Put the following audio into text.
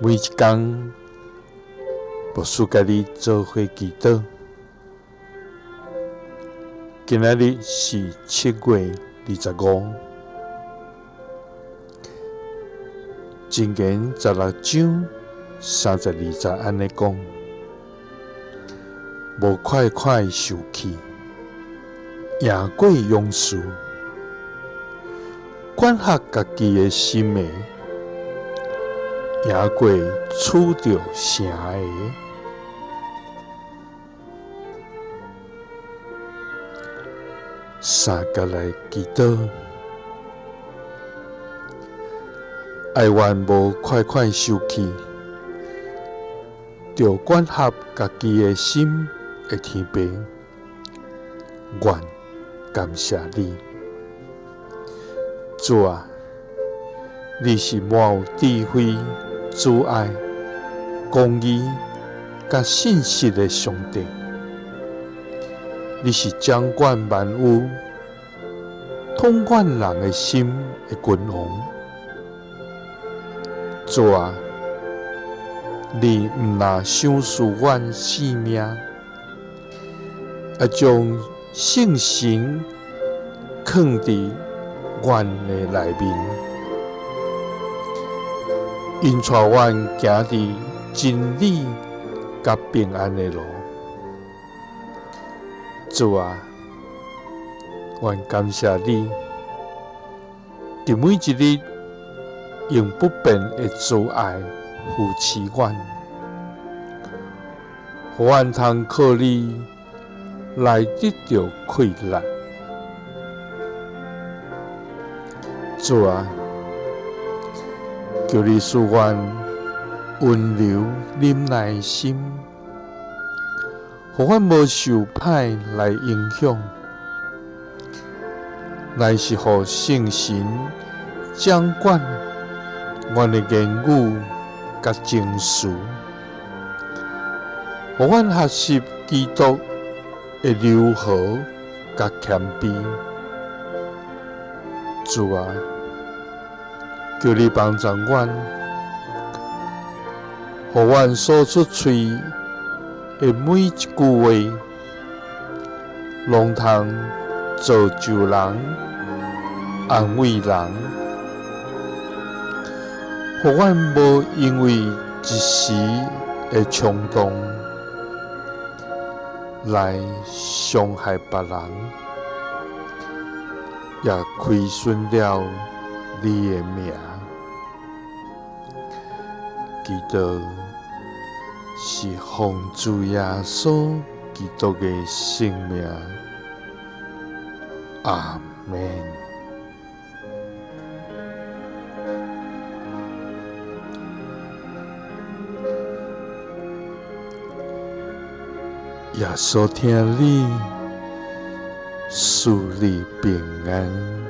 每一工，牧師佮你做伙祈禱。今仔日是7月25，箴言16章32節按呢講：無快快受氣，贏過勇士，管轄家己的心的，贏過取著城的。三佮來祈禱，哀願無快快受氣，著管轄家己的心的天父，願感謝你，主啊，你是滿有智慧、慈愛、公義佮信實的上帝。你是掌管萬有、統管人的心的君王。主啊，你毋但賞賜阮性命，也將聖神囥佇阮的內面，引帶阮行佇真理佮平安的路。主啊，阮感謝你，佇每一日用不變的慈愛扶持阮，予阮通靠你來得著氣力。主啊，求你賜阮溫柔忍耐的心，予阮無受歹來影響，乃是予聖神掌管阮的言語佮情緒，予阮學習基督的柔和佮謙卑。主啊，求你幫助阮，予阮所出喙的每一句話，攏通造就人、安慰人，予阮無因為一時的衝動來傷害別人，也虧損了你的名。祈禱是奉主耶穌基督的聖名，阿們。耶穌疼你，賜你平安。